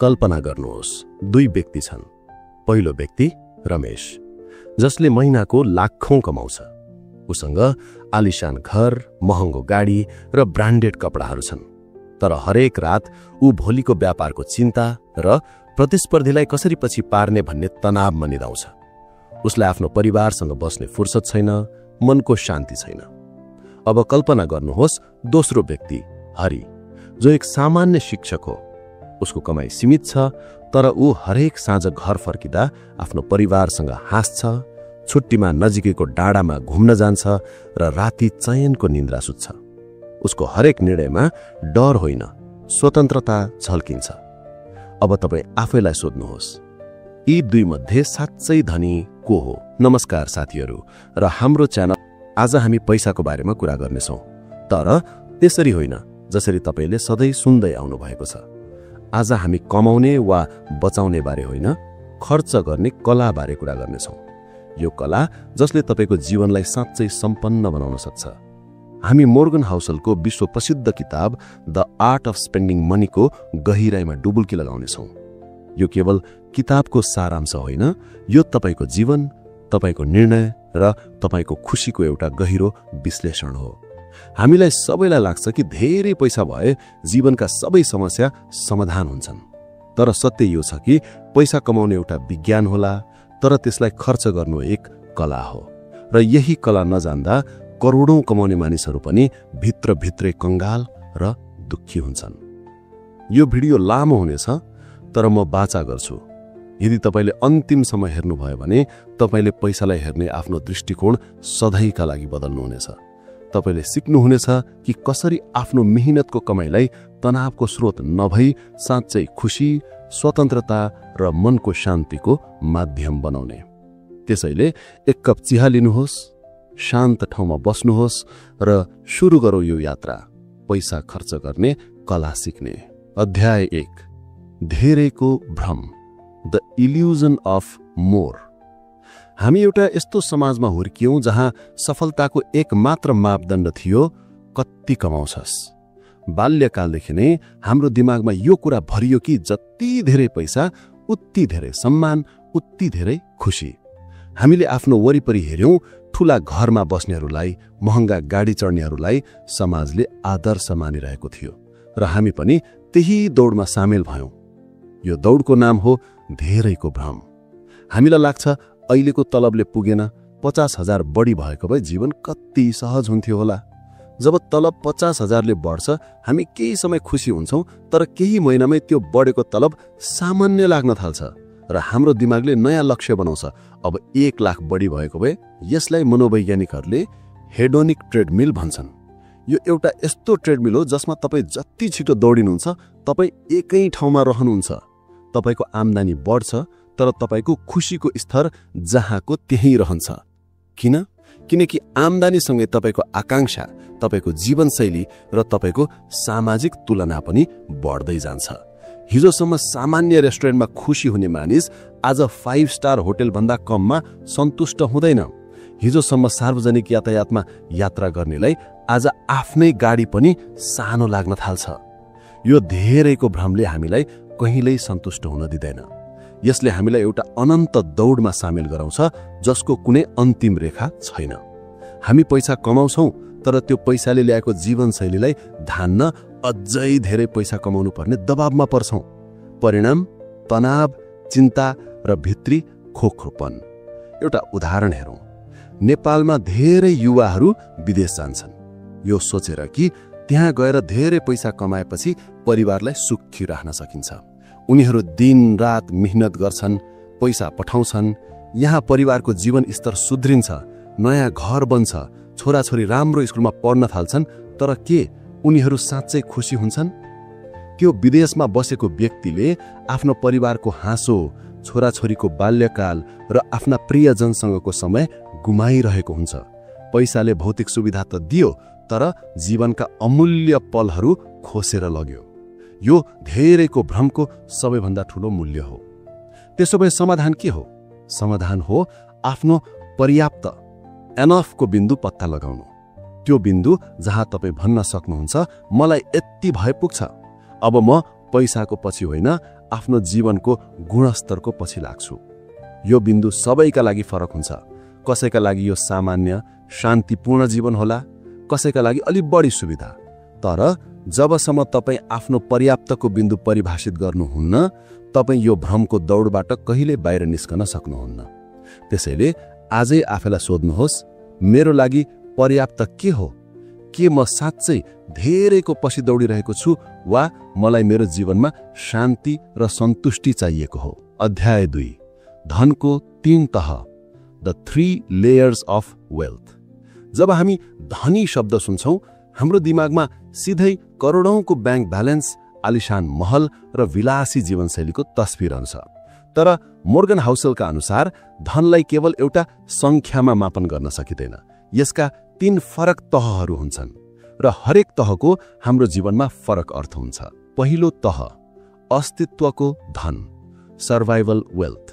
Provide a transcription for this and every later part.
कल्पना गर्नुहोस्, दुई व्यक्ति छन्। पहिलो व्यक्ति रमेश, जसले महिनाको लाखौं कमाउँछ। उसँग आलिशान घर, महँगो गाडी र ब्रान्डेड कपडाहरू छन्। तर हरेक रात ऊ भोलिको व्यापारको चिन्ता र प्रतिस्पर्धीलाई कसरी पछि पार्ने भन्ने तनावमा निदाउँछ। उसलाई आफ्नो परिवारसँग बस्ने फुर्सद छैन, मनको शान्ति छैन। अब कल्पना गर्नुहोस् दोस्रो व्यक्ति हरि, जो एक सामान्य शिक्षक हो। उसको कमाई सीमित छ, तर ऊ हरेक साँझ घर फर्किँदा आफ्नो परिवारसँग हाँस्छ, छुट्टीमा नजिकैको डाँडामा घुम्न जान्छ र राति चयनको निन्द्रा सुत्छ। उसको हरेक निर्णयमा डर होइन, स्वतन्त्रता झल्किन्छ। अब तपाईँ आफैलाई सोध्नुहोस्, यी दुई मध्ये साँच्चै धनी को हो? नमस्कार साथीहरू, र हाम्रो च्यानल आज हामी पैसाको बारेमा कुरा गर्नेछौँ, तर त्यसरी होइन जसरी तपाईँले सधैँ सुन्दै आउनु भएको छ। आज हामी कमाउने वा बचाउने बारे होइन, खर्च गर्ने कला बारे कुरा गर्नेछौँ। यो कला जसले तपाईँको जीवनलाई साँच्चै सम्पन्न बनाउन सक्छ। हामी मोर्गन हाउसलको विश्व प्रसिद्ध किताब द आर्ट अफ स्पेन्डिङ मनीको गहिराईमा डुबुल्की लगाउनेछौँ। यो केवल किताबको सारांश होइन, यो तपाईँको जीवन, तपाईँको निर्णय र तपाईँको खुसीको एउटा गहिरो विश्लेषण हो। हामीलाई सबैलाई लाग्छ कि धेरै पैसा भए जीवनका सबै समस्या समाधान हुन्छन्। तर सत्य यो छ कि पैसा कमाउने एउटा विज्ञान होला, तर त्यसलाई खर्च गर्नु एक कला हो। र यही कला नजान्दा करोडौं कमाउने मानिसहरू पनि भित्रभित्रै कंगाल र दुःखी हुन्छन्। यो भिडियो लामो हुनेछ, तर म बाचा गर्छु। यदि तपाईँले अन्तिमसम्म हेर्नुभयो भने तपाईँले पैसालाई हेर्ने आफ्नो दृष्टिकोण सधैँका लागि बदल्नुहुनेछ। तपाईँले सिक्नुहुनेछ कि कसरी आफ्नो मेहनतको कमाइलाई तनावको स्रोत नभई साँच्चै खुसी, स्वतन्त्रता र मनको शान्तिको माध्यम बनाउने। त्यसैले एक कप चिया लिनुहोस्, शान्त ठाउँमा बस्नुहोस् र सुरु गरौँ यो यात्रा, पैसा खर्च गर्ने कला सिक्ने। अध्याय 1, धेरैको भ्रम, द इल्युजन अफ मोर। हामी एउटा यस्तो समाजमा हुर्कियौं जहाँ सफलताको एक मात्र मापदण्ड थियो, कति कमाउँछस्। बाल्यकालदेखि नै हाम्रो दिमागमा यो कुरा भरियो कि जति धेरै पैसा उति धेरै सम्मान, उति धेरै खुसी। हामीले आफ्नो वरिपरि हेर्यौं, ठूला घरमा बस्नेहरूलाई, महँगा गाडी चढ्नेहरूलाई समाजले आदर्श मानिरहेको थियो र हामी पनि त्यही दौडमा सामेल भयौं। यो दौडको नाम हो धेरैको भ्रम। हामीलाई लाग्छ अहिलेको तलबले पुगेन, 50,000 बढी भएको भए जीवन कति सहज हुन्थ्यो होला। जब तलब 50,000ले बढ्छ, हामी केही समय खुसी हुन्छौं, तर केही महिनामै त्यो बढेको तलब सामान्य लाग्न थाल्छ र हाम्रो दिमागले नयाँ लक्ष्य बनाउँछ। अब 1 लाख बढी भएको भए यसलाई मनोवैज्ञानिकहरूले हेडोनिक ट्रेडमिल भन्छन्। यो एउटा यस्तो ट्रेडमिल हो जसमा तपाईँ जति छिटो दौडिनुहुन्छ, तपाईँ एकै ठाउँमा रहनुहुन्छ। तपाईँको आम्दानी बढ्छ, तर तपाईँको खुसीको स्तर जहाँको त्यही रहन्छ। किन? किनकि आम्दानीसँगै तपाईँको आकांक्षा, तपाईँको जीवनशैली र तपाईँको सामाजिक तुलना पनि बढ्दै जान्छ। हिजोसम्म सामान्य रेस्टुरेन्टमा खुसी हुने मानिस आज 5 स्टार होटलभन्दा कममा सन्तुष्ट हुँदैन। हिजोसम्म सार्वजनिक यातायातमा यात्रा गर्नेलाई आज आफ्नै गाडी पनि सानो लाग्न थाल्छ। यो धेरैको भ्रमले हामीलाई कहिल्यै सन्तुष्ट हुन दिँदैन। यसले हामीलाई एउटा अनन्त दौडमा सामेल गराउँछ जसको कुनै अन्तिम रेखा छैन। हामी पैसा कमाउँछौं, तर त्यो पैसाले ल्याएको जीवनशैलीलाई धान्न अझै धेरै पैसा कमाउनु पर्ने दबावमा पर्छौं। परिणाम तनाव, चिन्ता र भित्री खोक्रोपन। एउटा उदाहरण हेरौं। नेपालमा धेरै युवाहरू विदेश जान्छन्, यो सोचेर कि त्यहाँ गएर धेरै पैसा कमाएपछि परिवारलाई सुखी राख्न सकिन्छ। उनीहरू दिन रात मेहनत गर्छन्, पैसा पठाउँछन्, यहाँ परिवारको जीवन स्तर सुध्रिन्छ, नयाँ घर बन्छ, छोराछोरी राम्रो स्कुलमा पढ्न थाल्छन्। तर के उनीहरू साँच्चै खुसी हुन्छन्? त्यो विदेशमा बसेको व्यक्तिले आफ्नो परिवारको हाँसो, छोराछोरीको बाल्यकाल र आफ्ना प्रियजनसँगको समय गुमाइरहेको हुन्छ। पैसाले भौतिक सुविधा त दियो, तर जीवनका अमूल्य पलहरू खोसेर लग्यो। यो धेरैको भ्रमको सबैभन्दा ठूलो मूल्य हो। त्यसो भए समाधान के हो? समाधान हो आफ्नो पर्याप्त, एनफको बिन्दु पत्ता लगाउनु। त्यो बिन्दु जहाँ तपाईँ भन्न सक्नुहुन्छ, मलाई यति भए पुग्छ। अब म पैसाको पछि होइन, आफ्नो जीवनको गुणस्तरको पछि लाग्छु। यो बिन्दु सबैका लागि फरक हुन्छ। कसैका लागि यो सामान्य शान्तिपूर्ण जीवन होला, कसैका लागि अलि बढी सुविधा। तर जबसम्म तपाईँ आफ्नो पर्याप्तको बिन्दु परिभाषित गर्नुहुन्न, तपाईँ यो भ्रमको दौडबाट कहिले बाहिर निस्कन सक्नुहुन्न। त्यसैले आजै आफैलाई सोध्नुहोस्, मेरो लागि पर्याप्त के हो? के म साँच्चै धेरैको पछि दौडिरहेको छु वा मलाई मेरो जीवनमा शान्ति र सन्तुष्टि चाहिएको हो? अध्याय 2, धनको 3 तह, द 3 लेयर्स अफ वेल्थ। जब हामी धनी शब्द सुन्छौं, हाम्रो दिमागमा सिधै करोडौंको ब्याङ्क ब्यालेन्स, आलिशान महल र विलासी जीवनशैलीको तस्बिर आउँछ। तर मोर्गन हाउसेलका अनुसार धनलाई केवल एउटा संख्यामा मापन गर्न सकिँदैन। यसका 3 फरक तहहरू हुन्छन् र हरेक तहको हाम्रो जीवनमा फरक अर्थ हुन्छ। पहिलो तह, अस्तित्वको धन, सर्भाइभल वेल्थ।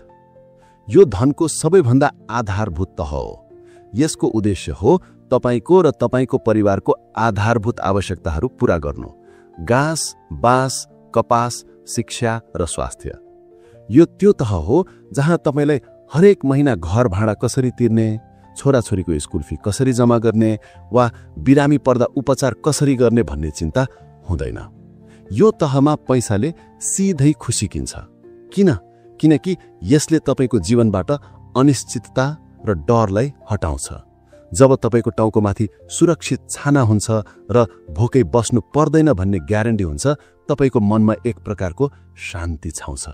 यो धनको सबैभन्दा आधारभूत तह हो। यसको उद्देश्य हो तपाईको र तपाईको परिवारको आधारभूत आवश्यकताहरू पूरा गर्नु। घाँस, बाँस, कपास, शिक्षा र स्वास्थ्य। यो त्यो तह हो जहाँ तपाईलाई हरेक महिना घर भाडा कसरी तिर्ने, छोराछोरीको स्कुल फी कसरी जम्मा गर्ने वा बिरामी पर्दा उपचार कसरी गर्ने भन्ने चिन्ता हुँदैन। यो तहमा पैसाले सिधै खुसी किन्छ। किनकि यसले तपाईको जीवनबाट अनिश्चितता र डरलाई हटाउँछ। जब तपाईको टाउकोमाथि सुरक्षित छाना हुन्छ र भोकै बस्नु पर्दैन भन्ने ग्यारेन्टी हुन्छ, तपाईको मनमा एक प्रकारको शान्ति छाउँछ।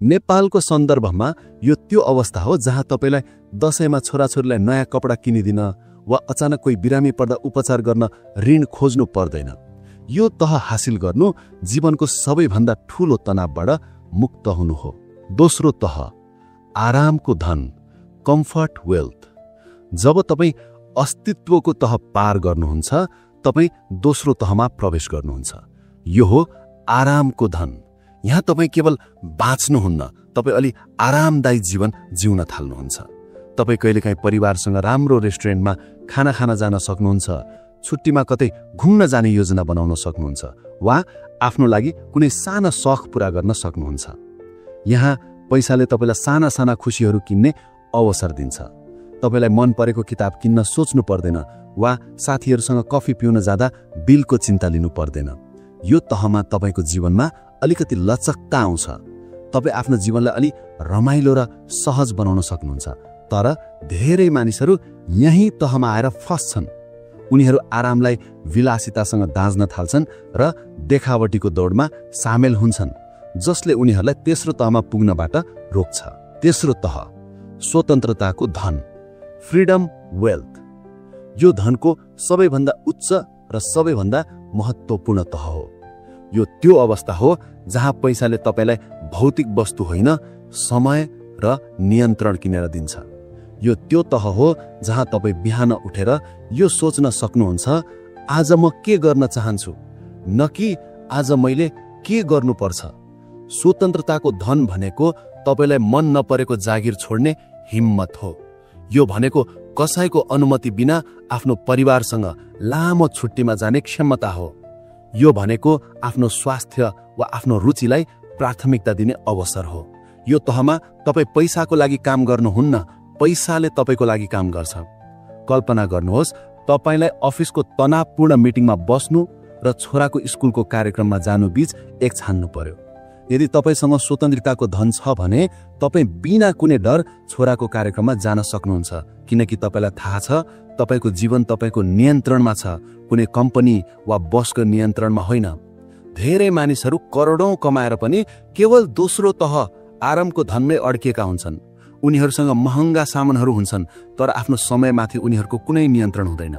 नेपालको सन्दर्भमा यो त्यो अवस्था हो जहाँ तपाईलाई दशैंमा छोराछोरीलाई नयाँ कपडा किनिदिन वा अचानक कोही बिरामी पर्दा उपचार गर्न ऋण खोज्नु पर्दैन। यो तह हासिल गर्नु जीवनको सबैभन्दा ठूलो तनावबाट मुक्त हुनु हो। दोस्रो तह, आरामको धन, कम्फर्ट वेल्थ। जब तपाईँ अस्तित्वको तह पार गर्नुहुन्छ, तपाईँ दोस्रो तहमा प्रवेश गर्नुहुन्छ। यो हो आरामको धन। यहाँ तपाईँ केवल बाँच्नुहुन्न, तपाईँ अलि आरामदायी जीवन जिउन थाल्नुहुन्छ। तपाईँ कहिलेकाहीँ परिवारसँग राम्रो रेस्टुरेन्टमा खाना खान जान सक्नुहुन्छ, छुट्टीमा कतै घुम्न जाने योजना बनाउन सक्नुहुन्छ वा आफ्नो लागि कुनै साना शौक पूरा गर्न सक्नुहुन्छ। यहाँ पैसाले तपाईलाई साना साना खुसीहरू किन्ने अवसर दिन्छ। तपाईलाई मन परेको किताब किन्न सोच्नु पर्दैन वा साथीहरूसँग कफी पिउन जाँदा बिलको चिन्ता लिनु पर्दैन। यो तहमा तपाईको जीवनमा अलिकति लचकता आउँछ। तपाईँ आफ्नो जीवनलाई अलि रमाइलो र सहज बनाउन सक्नुहुन्छ। तर धेरै मानिसहरू यही तहमा आएर फस्छन्। उनीहरू आरामलाई विलासितासँग दाँज्न थाल्छन् र देखावटीको दौडमा सामेल हुन्छन्, जसले उनीहरूलाई तेस्रो तहमा पुग्नबाट रोक्छ। तेस्रो तह, स्वतन्त्रताको धन, फ्रिडम वेल्थ। यो धनको सबैभन्दा उच्च र सबैभन्दा महत्त्वपूर्ण तह हो। यो त्यो अवस्था हो जहाँ पैसाले तपाईलाई भौतिक वस्तु होइन, समय र नियन्त्रण किनेर दिन्छ। यो त्यो तह हो जहाँ तपाईँ बिहान उठेर यो सोच्न सक्नुहुन्छ, आज म के गर्न चाहन्छु, न कि आज मैले के गर्नुपर्छ। स्वतन्त्रताको धन भनेको तपाईलाई मन नपरेको जागिर छोड्ने हिम्मत हो। यो भनेको कसैको अनुमति बिना आफ्नो परिवारसँग लामो छुट्टीमा जाने क्षमता हो। यो भनेको आफ्नो स्वास्थ्य वा आफ्नो रुचिलाई प्राथमिकता दिने अवसर हो। यो तहमा तपाईँ पैसाको लागि काम गर्नुहुन्न, पैसाले तपाईको लागि काम गर्छ। कल्पना गर्नुहोस्, तपाईलाई अफिसको तनावपूर्ण मिटिङमा बस्नु र छोराको स्कुलको कार्यक्रममा जानु बीच एक छान्नु पर्यो। यदि तपाईसँग स्वतन्त्रताको धन छ भने तपाईँ बिना कुनै डर छोराको कार्यक्रममा जान सक्नुहुन्छ, किनकि तपाईलाई थाहा छ तपाईको जीवन तपाईको नियन्त्रणमा छ, कुनै कम्पनी वा बसको नियन्त्रणमा होइन। धेरै मानिसहरू करोडौं कमाएर पनि केवल दोस्रो तह आरामको धनमै अड्किएका हुन्छन्। उनीहरूसँग महँगा सामानहरू हुन्छन्, तर आफ्नो समयमाथि उनीहरूको कुनै नियन्त्रण हुँदैन।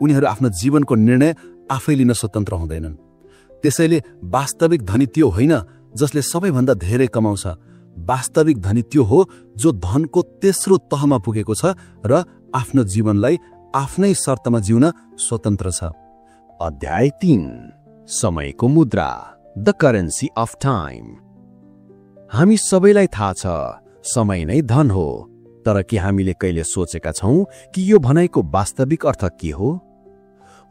उनीहरू आफ्नो जीवनको निर्णय आफै लिन स्वतन्त्र हुँदैनन्। त्यसैले वास्तविक धनी त्यो होइन जसले सबैभन्दा धेरै कमाउँछ। वास्तविक धनी त्यो हो जो धनको तेस्रो तहमा पुगेको छ र आफ्नो जीवनलाई आफ्नै शर्तमा जिउन स्वतन्त्र छ। अध्याय 3, समयको मुद्रा, द करेन्सी अफ टाइम। हामी सबैलाई थाहा छ समय नै धन हो, तर के हामीले कहिले सोचेका छौं कि यो भनाइको वास्तविक अर्थ के हो?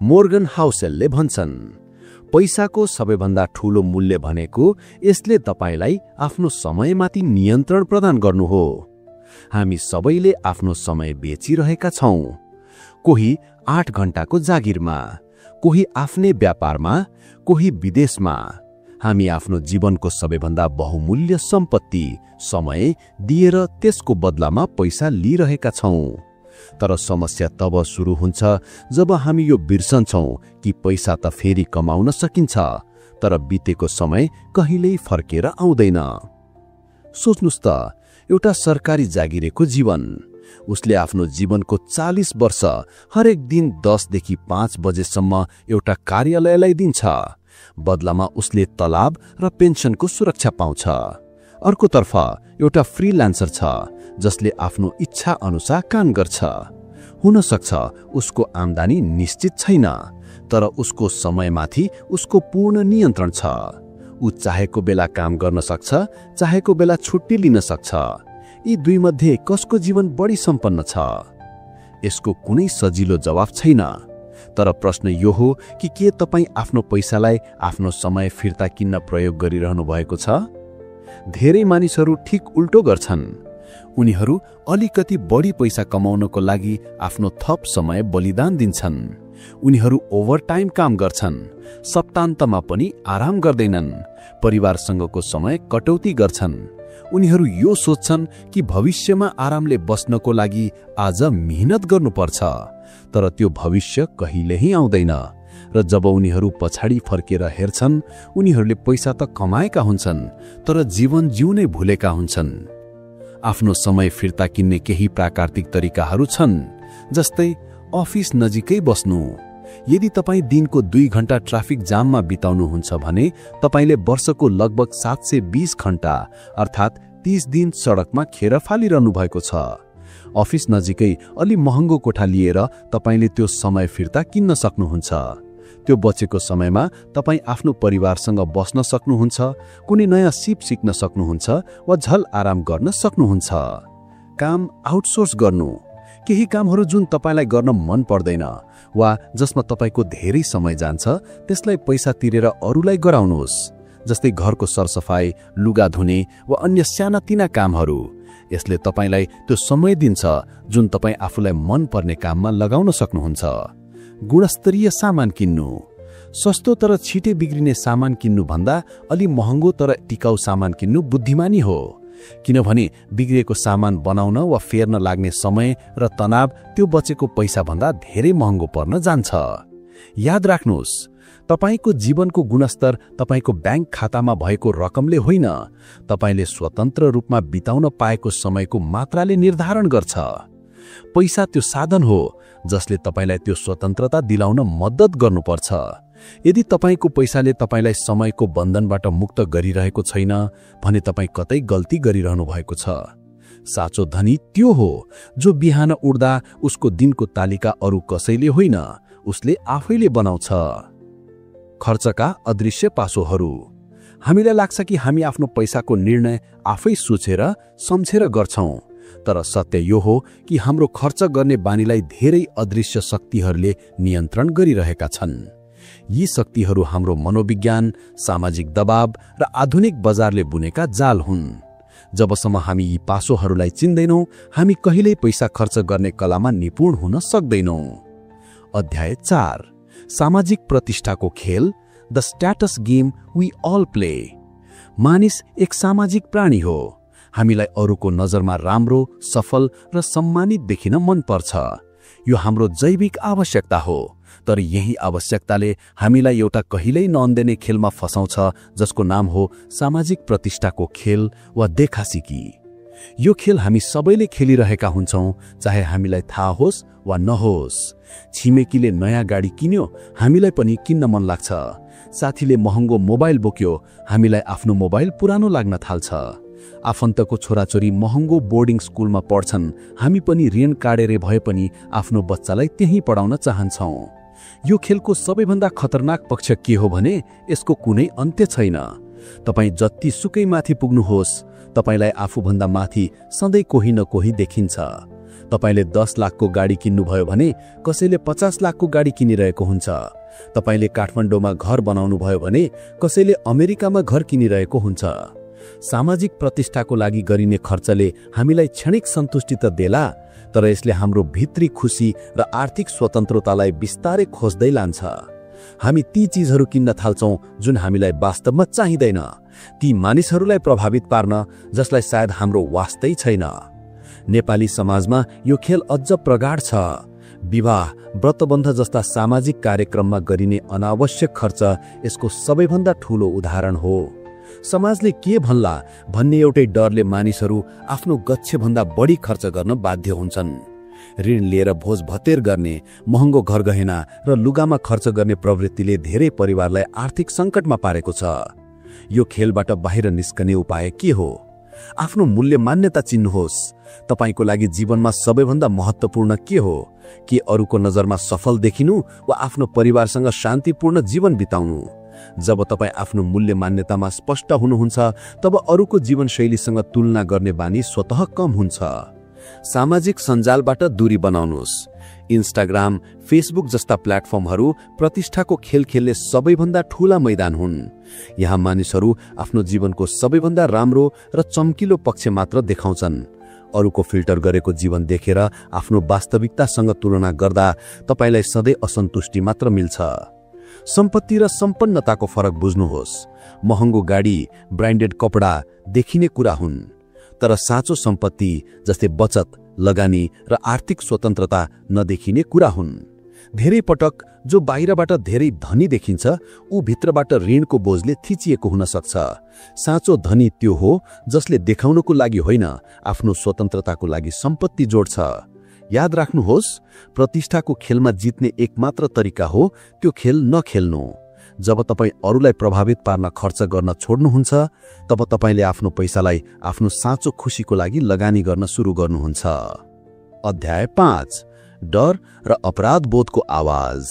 मोर्गन हाउसेलले भन्छन्, पैसाको सबैभन्दा ठूलो मूल्य भनेको यसले तपाईलाई आफ्नो समयमाथि नियन्त्रण प्रदान गर्नु हो। हामी सबैले आफ्नो समय बेचिरहेका छौं, कोही 8 घण्टाको जागिरमा, कोही आफ्नै व्यापारमा, कोही विदेशमा। हामी आफ्नो जीवनको सबैभन्दा बहुमूल्य सम्पत्ति समय दिएर त्यसको बदलामा पैसा लिइरहेका छौं। तर समस्या तब सुरु हुन्छ जब हामी यो बिर्सन्छौं कि पैसा त फेरि कमाउन सकिन्छ, तर बितेको समय कहिल्यै फर्केर आउँदैन। सोच्नुस् त, एउटा सरकारी जागिरेको जीवन, उसले आफ्नो जीवनको 40 वर्ष हरेक दिन 10 देखि 5 बजेसम्म एउटा कार्यालयलाई दिन्छ। बदलामा उसले तलाब र पेन्सनको सुरक्षा पाउँछ। अर्कोतर्फ एउटा फ्रीलान्सर छ जसले आफ्नो इच्छा अनुसार काम गर्छ। हुन सक्छ उसको आम्दानी निश्चित छैन, तर उसको समयमाथि उसको पूर्ण नियन्त्रण छ। ऊ चाहेको बेला काम गर्न सक्छ, चाहेको बेला छुट्टी लिन सक्छ। यी दुई मध्ये कसको जीवन बढी सम्पन्न छ? यसको कुनै सजिलो जवाफ छैन। तर प्रश्न यो हो कि के तपाईँ आफ्नो पैसालाई आफ्नो समय फिर्ता किन्न प्रयोग गरिरहनु भएको छ? धेरै मानिसहरू ठिक उल्टो गर्छन्। उनीहरू अलिकति बढी पैसा कमाउनको लागि आफ्नो थप समय बलिदान दिन्छन्। उनीहरू ओभरटाइम काम गर्छन्, सप्तान्तमा पनि आराम गर्दैनन्, परिवारसँगको समय कटौती गर्छन्। उनीहरू यो सोच्छन् कि भविष्यमा आरामले बस्नको लागि आज मेहनत गर्नुपर्छ, तर त्यो भविष्य कहिल्यै आउँदैन। र जब उनीहरू पछाडि फर्केर हेर्छन्, उनीहरूले पैसा त कमाएका हुन्छन्, तर जीवन जिउनै भुलेका हुन्छन्। आफ्नो समय फिर्ता किन्ने केही प्राकृतिक तरिकाहरू छन्, जस्तै अफिस नजिकै बस्नु। यदि तपाईँ दिनको 2 घण्टा ट्राफिक जाममा बिताउनुहुन्छ भने तपाईले वर्षको लगभग 720 घण्टा अर्थात् 30 दिन सडकमा खेर फालिरहनु भएको छ। अफिस नजिकै अलि महँगो कोठा लिएर तपाईले त्यो समय फिर्ता किन्न सक्नुहुन्छ। त्यो बचेको समयमा तपाईँ आफ्नो परिवारसँग बस्न सक्नुहुन्छ, कुनै नयाँ सिप सिक्न सक्नुहुन्छ वा झल आराम गर्न सक्नुहुन्छ। काम आउटसोर्स गर्नु। केही कामहरू जुन तपाईलाई गर्न मन पर्दैन वा जसमा तपाईको धेरै समय जान्छ, त्यसलाई पैसा तिरेर अरूलाई गराउनुहोस्, जस्तै घरको सरसफाई, लुगा धुने वा अन्य सानातिना कामहरू। यसले तपाईलाई त्यो समय दिन्छ जुन तपाईँ आफूलाई मन पर्ने काममा लगाउन सक्नुहुन्छ। गुणस्तरीय सामान किन्नु। सस्तो तर छिटै बिग्रिने सामान किन्नु भन्दा अलि महँगो तर टिकाउ सामान किन्नु बुद्धिमानी हो, किनभने बिग्रिएको सामान बनाउन वा फेर्न लाग्ने समय र तनाव त्यो बचेको पैसा भन्दा धेरै महँगो पर्न जान्छ। याद राख्नुहोस्, तपाईको जीवनको गुणस्तर तपाईको ब्याङ्क खातामा भएको रकमले होइन, तपाईले स्वतन्त्र रूपमा बिताउन पाएको समयको मात्राले निर्धारण गर्छ। पैसा त्यो साधन हो जसले तपाईलाई त्यो स्वतन्त्रता दिलाउन मद्दत गर्नुपर्छ। यदि तपाईको पैसाले तपाईलाई समयको बन्धनबाट मुक्त गरिरहेको छैन भने तपाईँ कतै गल्ती गरिरहनु भएको छ। साँचो धनी त्यो हो जो बिहान उड्दा उसको दिनको तालिका अरू कसैले होइन, उसले आफैले बनाउँछ। खर्चका अदृश्य पासोहरू। हामीलाई लाग्छ कि हामी आफ्नो पैसाको निर्णय आफै सोचेर सम्झेर गर्छौं, तर सत्य यो हो कि हाम्रो खर्च गर्ने बानीलाई धेरै अदृश्य शक्तिहरूले नियन्त्रण गरिरहेका छन्। यी शक्तिहरू हाम्रो मनोविज्ञान, सामाजिक दबाव र आधुनिक बजारले बुनेका जाल हुन्। जबसम्म हामी यी पासोहरूलाई चिन्दैनौं, हामी कहिल्यै पैसा खर्च गर्ने कलामा निपुण हुन सक्दैनौं। अध्याय 4, सामाजिक प्रतिष्ठाको खेल, the status game we all play. मानिस एक सामाजिक प्राणी हो। हामीलाई अरूको नजरमा राम्रो, सफल र सम्मानित देखिन मन पर्छ। यो हाम्रो जैविक आवश्यकता हो, तर यही आवश्यकताले हामीलाई एउटा कहिल्यै नअन्देने खेलमा फसाउँछ जसको नाम हो सामाजिक प्रतिष्ठाको खेल वा देखासिकी। यो खेल हामी सबैले खेलिरहेका हुन्छौं, चाहे हामीलाई थाहा होस् वा नहोस्। छिमेकीले नयाँ गाडी किन्यो, हामीलाई पनि किन्न मन लाग्छ। साथीले महँगो मोबाइल बोक्यो, हामीलाई आफ्नो मोबाइल पुरानो लाग्न थाल्छ। आफन्तको छोराछोरी महँगो बोर्डिङ स्कुलमा पढ्छन्, हामी पनि ऋण काटेर भए पनि आफ्नो बच्चालाई त्यही पढाउन चाहन्छौं। यो खेलको सबैभन्दा खतरनाक पक्ष के हो भने यसको कुनै अन्त्य छैन। तपाईँ जति सुकै माथि पुग्नुहोस्, तपाईलाई आफूभन्दा माथि सधैँ कोही न कोही देखिन्छ। तपाईले 10 लाखको गाडी किन्नुभयो भने कसैले 50 लाखको गाडी किनिरहेको हुन्छ। तपाईले काठमाडौँमा घर बनाउनु भयो भने कसैले अमेरिकामा घर किनिरहेको हुन्छ। सामाजिक प्रतिष्ठाको लागि गरिने खर्चले हामीलाई क्षणिक सन्तुष्टि त देला, तर यसले हाम्रो भित्री खुसी र आर्थिक स्वतन्त्रतालाई बिस्तारै खोज्दै लान्छ। हामी ती चीजहरू किन्न थाल्छौं जुन हामीलाई वास्तवमा चाहिँदैन, ती मानिसहरूलाई प्रभावित पार्न जसलाई सायद हाम्रो वास्तै छैन। नेपाली समाजमा यो खेल अझ प्रगाढ छ। विवाह, व्रतबन्ध जस्ता सामाजिक कार्यक्रममा गरिने अनावश्यक खर्च यसको सबैभन्दा ठूलो उदाहरण हो। समाजले के भन्ला भन्ने एउटै डरले मानिसहरू आफ्नो गच्छेभन्दा बढी खर्च गर्न बाध्य हुन्छन्। ऋण लिएर भोज भतेर गर्ने, महँगो घर गहेना र लुगामा खर्च गर्ने प्रवृत्तिले धेरै परिवारलाई आर्थिक सङ्कटमा पारेको छ। यो खेलबाट बाहिर निस्कने उपाय के हो? आफ्नो मूल्य मान्यता चिन्नुहोस्। तपाईको लागि जीवनमा सबैभन्दा महत्त्वपूर्ण के हो? के अरूको नजरमा सफल देखिनु वा आफ्नो परिवारसँग शान्तिपूर्ण जीवन बिताउनु? जब तपाईँ आफ्नो मूल्य मान्यतामा स्पष्ट हुनुहुन्छ तब अरूको जीवनशैलीसँग तुलना गर्ने बानी स्वतः कम हुन्छ। सामाजिक सञ्जालबाट दूरी बनाउनुहोस्। इन्स्टाग्राम, फेसबुक जस्ता प्लेटफर्महरू प्रतिष्ठाको खेल खेल्ने सबैभन्दा ठूला मैदान हुन्। यहाँ मानिसहरू आफ्नो जीवनको सबैभन्दा राम्रो र चम्किलो पक्ष मात्र देखाउँछन्। अरूको फिल्टर गरेको जीवन देखेर आफ्नो वास्तविकतासँग तुलना गर्दा तपाईलाई सधैँ असन्तुष्टि मात्र मिल्छ। सम्पत्ति र सम्पन्नताको फरक बुझ्नुहोस्। महँगो गाडी, ब्रान्डेड कपडा देखिने कुरा हुन्, तर साँचो सम्पत्ति जस्तै बचत, लगानी र आर्थिक स्वतन्त्रता नदेखिने कुरा हुन्। धेरै पटक जो बाहिरबाट धेरै धनी देखिन्छ ऊ भित्रबाट ऋणको बोझले थिचिएको हुन सक्छ। साँचो धनी त्यो हो जसले देखाउनको लागि होइन, आफ्नो स्वतन्त्रताको लागि सम्पत्ति जोड्छ। याद राख्नुहोस्, प्रतिष्ठाको खेलमा जित्ने एकमात्र तरिका हो त्यो खेल नखेल्नु। जब तपाईँ अरूलाई प्रभावित पार्न खर्च गर्न छोड्नुहुन्छ तब तपाईले आफ्नो पैसालाई आफ्नो साँचो खुसीको लागि लगानी गर्न सुरु गर्नुहुन्छ। अध्याय 5, डर र अपराध बोधको आवाज,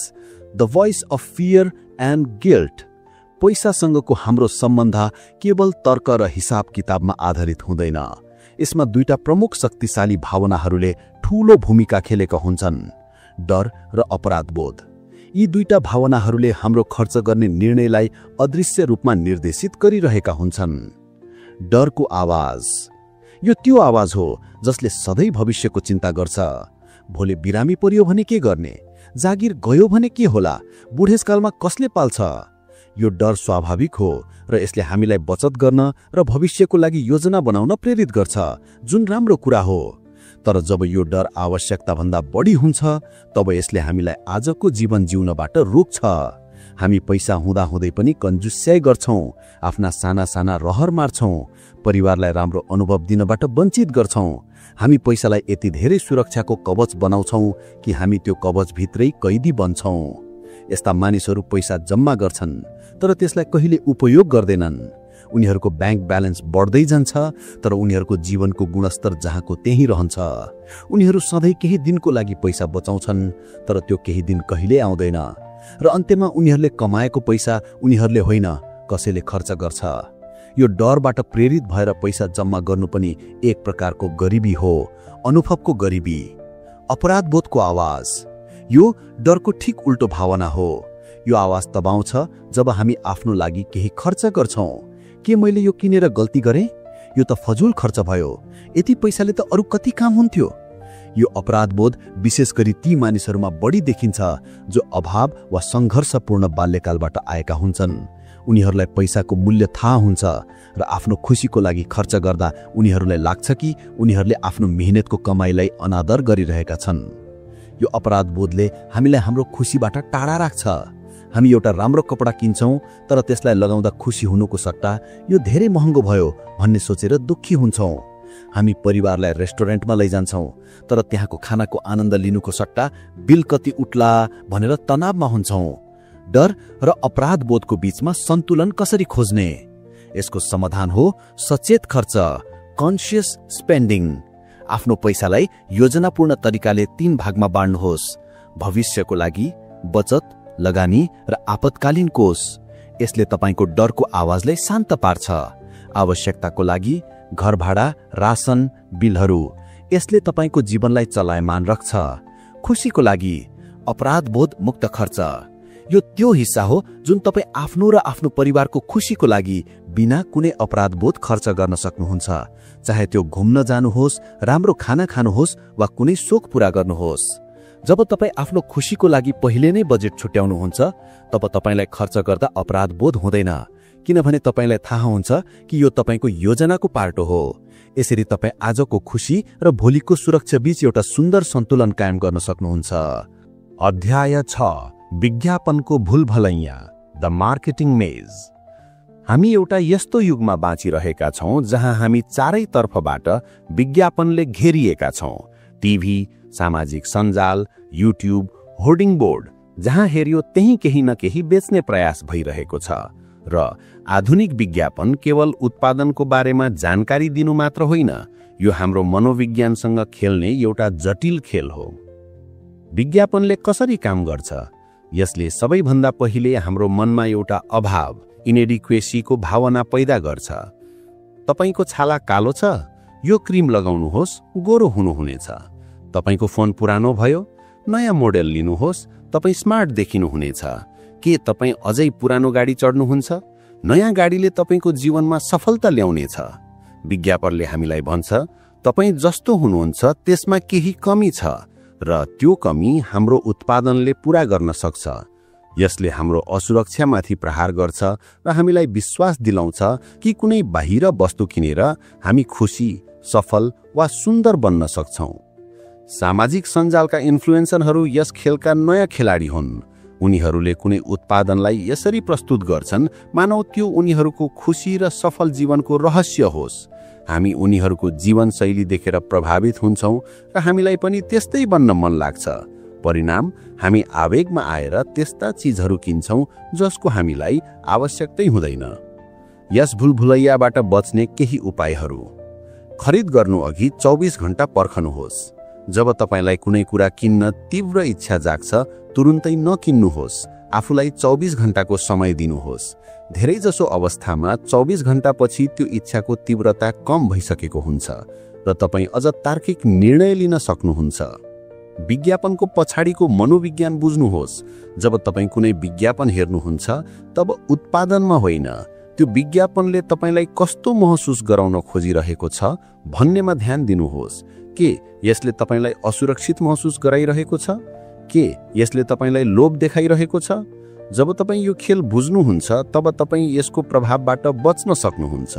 the voice of fear and guilt. पैसासँगको हाम्रो सम्बन्ध केवल तर्क र हिसाब किताबमा आधारित हुँदैन। यसमा दुईटा प्रमुख शक्तिशाली भावनाहरूले ठूलो भूमिका खेलेका हुन्छन्, डर र अपराध बोध। यी दुईटा भावनाहरूले हाम्रो खर्च गर्ने निर्णयलाई अदृश्य रूपमा निर्देशित गरिरहेका हुन्छन्। डरको आवाज, यो त्यो आवाज हो जसले सधैँ भविष्यको चिन्ता गर्छ। भोलि बिरामी परियो भने के गर्ने? जागिर गयो भने के होला? बुढेसकालमा कसले पाल्छ? यो डर स्वाभाविक हो र यसले हामीलाई बचत गर्न र भविष्यको लागि योजना बनाउन प्रेरित गर्छ, जुन राम्रो कुरा हो। तर जब यो डर आवश्यकताभन्दा बढी हुन्छ तब यसले हामीलाई आजको जीवन जिउनबाट रोक्छ। हामी पैसा हुँदाहुँदै पनि कन्जुस्याइ गर्छौं, आफ्ना साना साना रहर मार्छौं, परिवारलाई राम्रो अनुभव दिनबाट वञ्चित गर्छौं। हामी पैसालाई यति धेरै सुरक्षाको कवच बनाउँछौं कि हामी त्यो कवचभित्रै कैदी बन्छौं। यस्ता मानिसहरू पैसा जम्मा गर्छन् तर त्यसलाई कहिले उपयोग गर्दैनन्। उनीहरूको ब्याङ्क ब्यालेन्स बढ्दै जान्छ तर उनीहरूको जीवनको गुणस्तर जहाँको त्यही रहन्छ। उनीहरू सधैँ केही दिनको लागि पैसा बचाउँछन् तर त्यो केही दिन कहिल्यै आउँदैन र अन्त्यमा उनीहरूले कमाएको पैसा उनीहरूले होइन कसैले खर्च गर्छ। यो डरबाट प्रेरित भएर पैसा जम्मा गर्नु पनि एक प्रकारको गरिबी हो, अनुभवको गरिबी। अपराध बोधको आवाज, यो डरको ठिक उल्टो भावना हो। यो आवाज तब आउँछ जब हामी आफ्नो लागि केही खर्च गर्छौं। के मैले यो किनेर गल्ती गरेँ? यो त फजुल खर्च भयो। यति पैसाले त अरू कति काम हुन्थ्यो? यो अपराध बोध विशेष गरी ती मानिसहरूमा बढी देखिन्छ जो अभाव वा सङ्घर्षपूर्ण बाल्यकालबाट आएका हुन्छन्। उनीहरूलाई पैसाको मूल्य थाहा हुन्छ र आफ्नो खुसीको लागि खर्च गर्दा उनीहरूलाई लाग्छ कि उनीहरूले आफ्नो मेहनतको कमाईलाई अनादर गरिरहेका छन्। यो अपराध बोधले हामीलाई हाम्रो खुसीबाट टाढा राख्छ। हामी एउटा राम्रो कपडा किन्छौं तर त्यसलाई लगाउँदा खुसी हुनुको सट्टा यो धेरै महँगो भयो भन्ने सोचेर दुःखी हुन्छौं। हामी परिवारलाई रेस्टुरेन्टमा लैजान्छौं तर त्यहाँको खानाको आनन्द लिनुको सट्टा बिल कति उठ्ला भनेर तनावमा हुन्छौं। डर र अपराध बोधको बीचमा सन्तुलन कसरी खोज्ने? यसको समाधान हो सचेत खर्च, कन्सियस स्पेन्डिङ। आफ्नो पैसालाई योजनापूर्ण तरिकाले 3 भागमा बाँड्नुहोस्: भविष्यको लागि, बचत, लगानी र आपतकालीन कोष। यसले तपाईको डरको आवाजलाई शान्त पार्छ। आवश्यकताको लागि घर भाडा, राशन, बिलहरू। यसले तपाईको जीवनलाई चलायमान राख्छ। खुसीको लागि अपराध बोध मुक्त खर्च। यो त्यो हिस्सा हो जुन तपाईँ आफ्नो र आफ्नो परिवारको खुसीको लागि बिना कुनै अपराधबोध खर्च गर्न सक्नुहुन्छ, चाहे त्यो घुम्न जानुहोस्, राम्रो खाना खानुहोस् वा कुनै शोक पूरा गर्नुहोस्। जब तपाईँ आफ्नो खुसीको लागि पहिले नै बजेट छुट्याउनुहुन्छ, तब तपाईँलाई खर्च गर्दा अपराधबोध हुँदैन, किनभने तपाईँलाई थाहा हुन्छ कि यो तपाईँको योजनाको पार्ट हो। यसरी तपाईँ आजको खुसी र भोलिको सुरक्षा बीच एउटा सुन्दर सन्तुलन कायम गर्न सक्नुहुन्छ। अध्याय 6, विज्ञापनको भुलभलैया, द मार्केटिङ मेज। हामी एउटा यस्तो युगमा बाँचिरहेका छौं जहाँ हामी चारैतर्फबाट विज्ञापनले घेरिएका छौं। टिभी, सामाजिक सञ्जाल, युट्युब, होर्डिङ बोर्ड, जहाँ हेरियो त्यही केही न केही बेच्ने प्रयास भइरहेको छ। र आधुनिक विज्ञापन केवल उत्पादनको बारेमा जानकारी दिनु मात्र होइन, यो हाम्रो मनोविज्ञानसँग खेल्ने एउटा जटिल खेल हो। विज्ञापनले कसरी काम गर्छ? यसले सबैभन्दा पहिले हाम्रो मनमा एउटा अभाव, इनेडिक्वेसीको भावना पैदा गर्छ। तपाईको छाला कालो छ, यो क्रिम लगाउनुहोस्, गोरो हुनुहुनेछ। तपाईको फोन पुरानो भयो, नयाँ मोडेल लिनुहोस्, तपाईँ स्मार्ट देखिनुहुनेछ। के तपाईँ अझै पुरानो गाडी चढ्नुहुन्छ? नयाँ गाडीले तपाईको जीवनमा सफलता ल्याउनेछ। विज्ञापनले हामीलाई भन्छ, तपाईँ जस्तो हुनुहुन्छ त्यसमा केही कमी छ र त्यो कमी हाम्रो उत्पादनले पूरा गर्न सक्छ। यसले हाम्रो असुरक्षामाथि प्रहार गर्छ र हामीलाई विश्वास दिलाउँछ कि कुनै बाहिर वस्तु किनेर हामी खुसी, सफल वा सुन्दर बन्न सक्छौं। सामाजिक सञ्जालका इन्फ्लुएन्सरहरू यस खेलका नयाँ खेलाडी हुन्। उनीहरूले कुनै उत्पादनलाई यसरी प्रस्तुत गर्छन् मानौ त्यो उनीहरूको खुसी र सफल जीवनको रहस्य होस्। हामी उनीहरूको जीवनशैली देखेर प्रभावित हुन्छौं र हामीलाई पनि त्यस्तै बन्न मन लाग्छ। परिणाम, हामी आवेगमा आएर त्यस्ता चीजहरू किन्छौं जसको हामीलाई आवश्यकतै हुँदैन। यस भुलभुलैयाबाट बच्ने केही उपायहरू। खरिद गर्नु अघि 24 घण्टा पर्खनुहोस्। जब तपाईलाई कुनै कुरा किन्न तीव्र इच्छा जाग्छ, तुरुन्तै नकिन्नुहोस्। आफूलाई 24 घण्टाको समय दिनुहोस्। धेरैजसो अवस्थामा 24 घण्टापछि त्यो इच्छाको तीव्रता कम भइसकेको हुन्छ र तपाईँ अझ तार्किक निर्णय लिन सक्नुहुन्छ। विज्ञापनको पछाडिको मनोविज्ञान बुझ्नुहोस्। जब तपाईँ कुनै विज्ञापन हेर्नुहुन्छ, तब उत्पादनमा होइन, त्यो विज्ञापनले तपाईलाई कस्तो महसुस गराउन खोजिरहेको छ भन्नेमा ध्यान दिनुहोस्। के यसले तपाईलाई असुरक्षित महसुस गराइरहेको छ? के यसले तपाईलाई लोभ देखाइरहेको छ? जब तपाईँ यो खेल बुझ्नुहुन्छ, तब तपाईँ यसको प्रभावबाट बच्न सक्नुहुन्छ।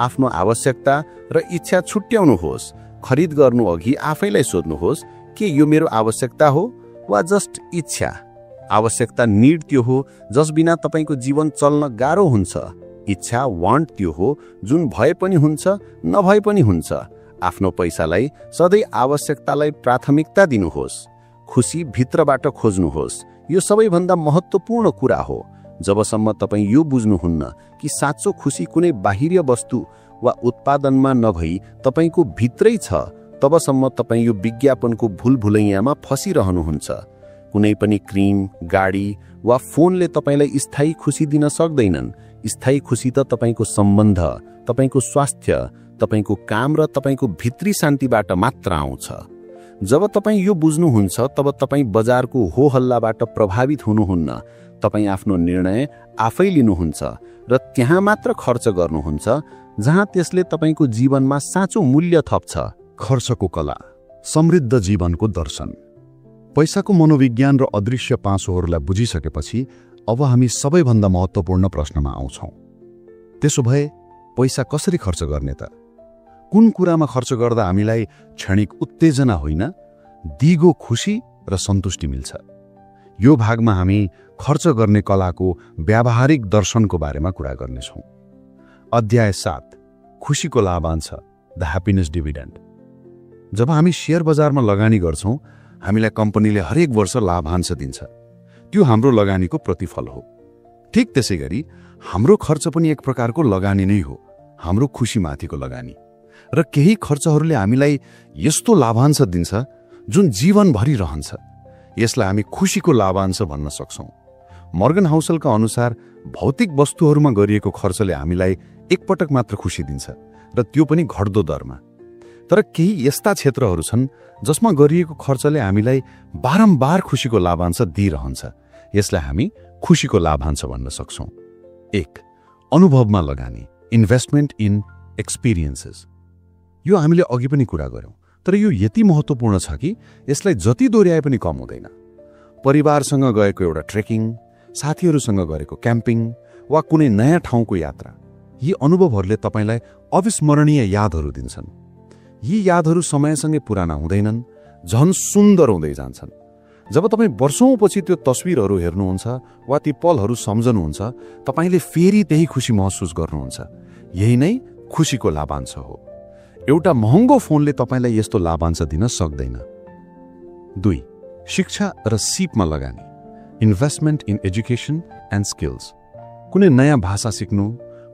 आफ्नो आवश्यकता र इच्छा छुट्याउनुहोस्। खरिद गर्नु अघि आफैलाई सोध्नुहोस्, के यो मेरो आवश्यकता हो वा जस्ट इच्छा? आवश्यकता नीड त्यो हो जस बिना तपाईको जीवन चल्न गाह्रो हुन्छ। इच्छा वान्ट त्यो हो जुन भए पनि हुन्छ, नभए पनि हुन्छ। आफ्नो पैसालाई सधैँ आवश्यकतालाई प्राथमिकता दिनुहोस्। खुसी भित्रबाट खोज्नुहोस्। यो सबैभन्दा महत्त्वपूर्ण कुरा हो। जबसम्म तपाईँ यो बुझ्नुहुन्न कि साँचो खुसी कुनै बाहिरी वस्तु वा उत्पादनमा नभई तपाईको भित्रै छ, तबसम्म तपाईँ यो विज्ञापनको भुलभुलैयामा फसिरहनुहुन्छ। कुनै पनि क्रिम, गाडी वा फोनले तपाईलाई स्थायी खुसी दिन सक्दैनन्। स्थायी खुसी त तपाईको सम्बन्ध, तपाईको स्वास्थ्य, तपाईको काम र तपाईको भित्री शान्तिबाट मात्र आउँछ। जब तपाईँ यो बुझ्नुहुन्छ, तब तपाईँ बजारको हो हल्लाबाट प्रभावित हुनुहुन्न। तपाईँ आफ्नो निर्णय आफै लिनुहुन्छ र त्यहाँ मात्र खर्च गर्नुहुन्छ जहाँ त्यसले तपाईको जीवनमा साँचो मूल्य थप्छ। खर्चको कला, समृद्ध जीवनको दर्शन। पैसाको मनोविज्ञान र अदृश्य पाँचोहरूलाई बुझिसकेपछि अब हामी सबैभन्दा महत्त्वपूर्ण प्रश्नमा आउँछौँ। त्यसो भए पैसा कसरी खर्च गर्ने त? कुन कुरामा खर्च गर्दा हामीलाई क्षणिक उत्तेजना होइन, दिगो खुसी र सन्तुष्टि मिल्छ? यो भागमा हामी खर्च गर्ने कलाको व्यावहारिक दर्शनको बारेमा कुरा गर्नेछौँ। अध्याय 7, खुसीको लाभांश, द ह्याप्पिनेस डिभिडेन्ड। जब हामी शेयर बजारमा लगानी गर्छौँ, हामीलाई कम्पनीले हरेक वर्ष लाभांश दिन्छ। त्यो हाम्रो लगानीको प्रतिफल हो। ठिक त्यसै गरी हाम्रो खर्च पनि एक प्रकारको लगानी नै हो, हाम्रो खुसीमाथिको लगानी। र केही खर्चहरूले हामीलाई यस्तो लाभांश दिन्छ जुन जीवनभरि रहन्छ। यसलाई हामी खुसीको लाभांश भन्न सक्छौँ। मर्गन हाउसलका अनुसार भौतिक वस्तुहरूमा गरिएको खर्चले हामीलाई एकपटक मात्र खुसी दिन्छ, र त्यो पनि घट्दो दरमा। तर केही यस्ता क्षेत्रहरू छन् जसमा गरिएको खर्चले हामीलाई बारम्बार खुसीको लाभांश दिइरहन्छ। यसलाई हामी खुसीको लाभांश भन्न सक्छौँ। 1. अनुभवमा लगानी, इन्भेस्टमेन्ट इन एक्सपिरियन्सेस। यो हामीले अघि पनि कुरा गर्यौं, तर यो यति महत्त्वपूर्ण छ कि यसलाई जति दोहोऱ्याए पनि कम हुँदैन। परिवारसँग गएको एउटा ट्रेकिङ, साथीहरूसँग गरेको क्याम्पिङ वा कुनै नयाँ ठाउँको यात्रा, यी अनुभवहरूले तपाईँलाई अविस्मरणीय यादहरू दिन्छन्। यी यादहरू समयसँगै पुराना हुँदैनन्, झन् सुन्दर हुँदै जान्छन्। जब तपाईँ वर्षौंपछि त्यो तस्विरहरू हेर्नुहुन्छ वा ती पलहरू सम्झनुहुन्छ, तपाईँले फेरि त्यही खुसी महसुस गर्नुहुन्छ। यही नै खुसीको लाभांश हो। एउटा महँगो फोनले तपाईँलाई यस्तो लाभांश दिन सक्दैन। 2. शिक्षा र सिपमा लगानी, investment in education and skills. कुनै नयाँ भाषा सिक्नु,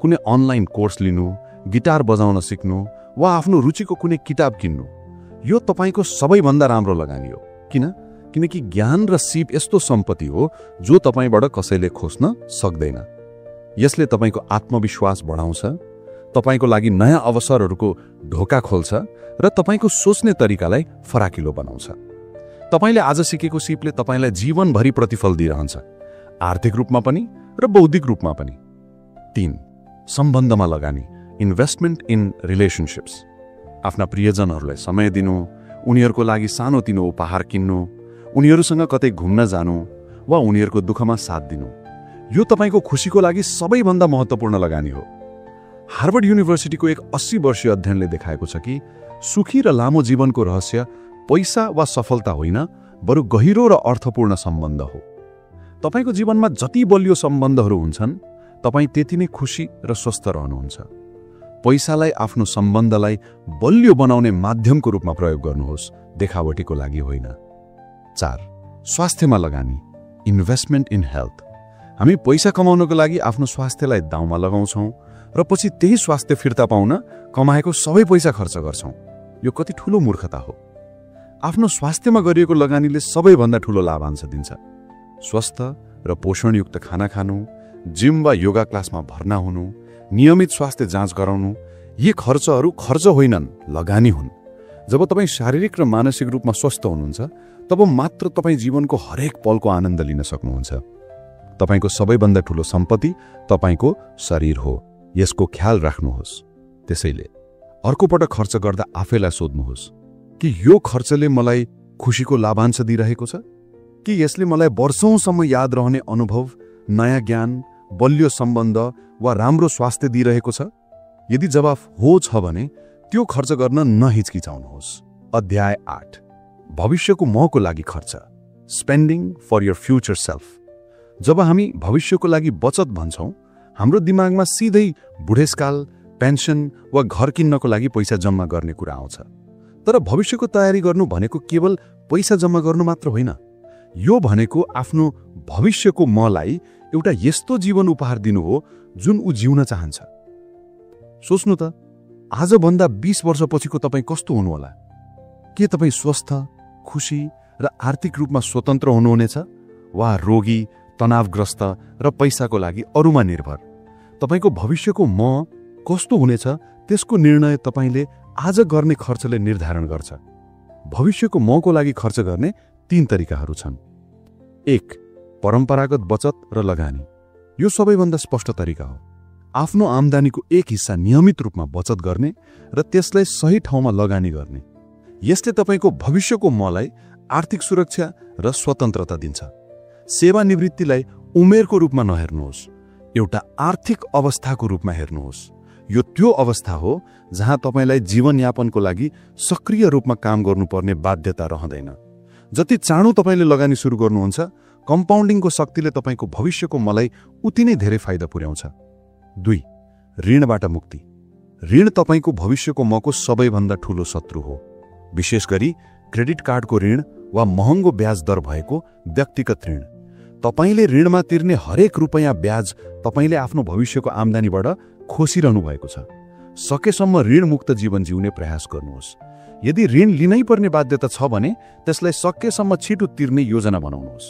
कुनै अनलाइन कोर्स लिनु, गिटार बजाउन सिक्नु वा आफ्नो रुचिको कुनै किताब किन्नु, यो तपाईँको सबैभन्दा राम्रो लगानी हो। किनकि ज्ञान र सिप यस्तो सम्पत्ति हो जो तपाईँबाट कसैले खोज्न सक्दैन। यसले तपाईँको आत्मविश्वास बढाउँछ, तपाईँको लागि नयाँ अवसरहरूको ढोका खोल्छ र तपाईँको सोच्ने तरिकालाई फराकिलो बनाउँछ। तपाईँले आज सिकेको सिपले तपाईँलाई जीवनभरि प्रतिफल दिइरहन्छ, आर्थिक रूपमा पनि र बौद्धिक रूपमा पनि। 3. सम्बन्धमा लगानी, इन्भेस्टमेन्ट इन रिलेसनशिप्स। आफ्ना प्रियजनहरूलाई समय दिनु, उनीहरूको लागि सानोतिनो उपहार किन्नु, उनीहरूसँग कतै घुम्न जानु वा उनीहरूको दुःखमा साथ दिनु, यो तपाईँको खुसीको लागि सबैभन्दा महत्त्वपूर्ण लगानी हो। हार्वर्ड युनिभर्सिटीको एक 80 वर्षीय अध्ययनले देखाएको छ कि सुखी र लामो जीवनको रहस्य पैसा वा सफलता होइन, बरु गहिरो र अर्थपूर्ण सम्बन्ध हो। तपाईँको जीवनमा जति बलियो सम्बन्धहरू हुन्छन्, तपाईँ त्यति नै खुसी र स्वस्थ रहनुहुन्छ। पैसालाई आफ्नो सम्बन्धलाई बलियो बनाउने माध्यमको रूपमा प्रयोग गर्नुहोस्, देखावटीको लागि होइन। 4. स्वास्थ्यमा लगानी, इन्भेस्टमेन्ट इन हेल्थ। हामी पैसा कमाउनको लागि आफ्नो स्वास्थ्यलाई दाउमा लगाउँछौँ र पछि त्यही स्वास्थ्य फिर्ता पाउन कमाएको सबै पैसा खर्च गर्छौँ। यो कति ठूलो मूर्खता हो। आफ्नो स्वास्थ्यमा गरिएको लगानीले सबैभन्दा ठूलो लाभांश दिन्छ। स्वस्थ र पोषणयुक्त खाना खानु, जिम वा योगा क्लासमा भर्ना हुनु, नियमित स्वास्थ्य जाँच गराउनु, यी खर्चहरू खर्च होइनन्, लगानी हुन्। जब तपाईँ शारीरिक र मानसिक रूपमा स्वस्थ हुनुहुन्छ, तब मात्र तपाईँ जीवनको हरेक पलको आनन्द लिन सक्नुहुन्छ। तपाईँको सबैभन्दा ठूलो सम्पत्ति तपाईँको शरीर हो, यसको ख्याल राख्नुहोस्। त्यसैले अर्को पटक खर्च गर्दा आफैलाई सोध्नुहोस् कि यो खर्चले मलाई खुसीको लाभांश दिइरहेको छ, कि यसले मलाई वर्षौंसम्म याद रहने अनुभव, नयाँ ज्ञान, बलियो सम्बन्ध वा राम्रो स्वास्थ्य दिइरहेको छ। यदि जवाफ हो छ भने त्यो खर्च गर्न नहिचकिचाउनुहोस्। अध्याय 8, भविष्यको महको लागि खर्च, spending for your future self. जब हामी भविष्यको लागि बचत भन्छौँ, हाम्रो दिमागमा सिधै बुढेसकाल, पेन्सन वा घर किन्नको लागि पैसा जम्मा गर्ने कुरा आउँछ। तर भविष्यको तयारी गर्नु भनेको केवल पैसा जम्मा गर्नु मात्र होइन। यो भनेको आफ्नो भविष्यको मलाई एउटा यस्तो जीवन उपहार दिनु हो जुन ऊ जिउन चाहन्छ। सोच्नु त, आजभन्दा 20 वर्षपछिको तपाईँ कस्तो हुनुहोला? के तपाईँ स्वस्थ, खुसी र आर्थिक रूपमा स्वतन्त्र हुनुहुनेछ, वा रोगी, तनावग्रस्त र पैसाको लागि अरूमा निर्भर? तपाईँको भविष्यको म कस्तो हुनेछ त्यसको निर्णय तपाईँले आज गर्ने खर्चले निर्धारण गर्छ। भविष्यको मको लागि खर्च गर्ने 3 तरिकाहरू छन्। 1. परम्परागत बचत र लगानी। यो सबैभन्दा स्पष्ट तरिका हो। आफ्नो आम्दानीको एक हिस्सा नियमित रूपमा बचत गर्ने र त्यसलाई सही ठाउँमा लगानी गर्ने। यसले तपाईँको भविष्यको मलाई आर्थिक सुरक्षा र स्वतन्त्रता दिन्छ। सेवानिवृत्तिलाई उमेरको रूपमा नहेर्नुहोस्, एउटा आर्थिक अवस्थाको रूपमा हेर्नुहोस्। यो त्यो अवस्था हो जहाँ तपाईँलाई जीवनयापनको लागि सक्रिय रूपमा काम गर्नुपर्ने बाध्यता रहँदैन। जति चाँडो तपाईँले लगानी सुरु गर्नुहुन्छ, कम्पाउन्डिङको शक्तिले तपाईँको भविष्यको मलाई उति नै धेरै फाइदा पुर्याउँछ। 2. ऋणबाट मुक्ति। ऋण तपाईँको भविष्यको मको सबैभन्दा ठूलो शत्रु हो, विशेष गरी क्रेडिट कार्डको ऋण वा महँगो ब्याज दर भएको व्यक्तिगत ऋण। तपाईँले ऋणमा तिर्ने हरेक रुपैयाँ ब्याज तपाईँले आफ्नो भविष्यको आम्दानीबाट खोसिरहनु भएको छ। सकेसम्म ऋणमुक्त जीवन जिउने प्रयास गर्नुहोस्। यदि ऋण लिनै पर्ने बाध्यता छ भने त्यसलाई सकेसम्म छिटो तिर्ने योजना बनाउनुहोस्।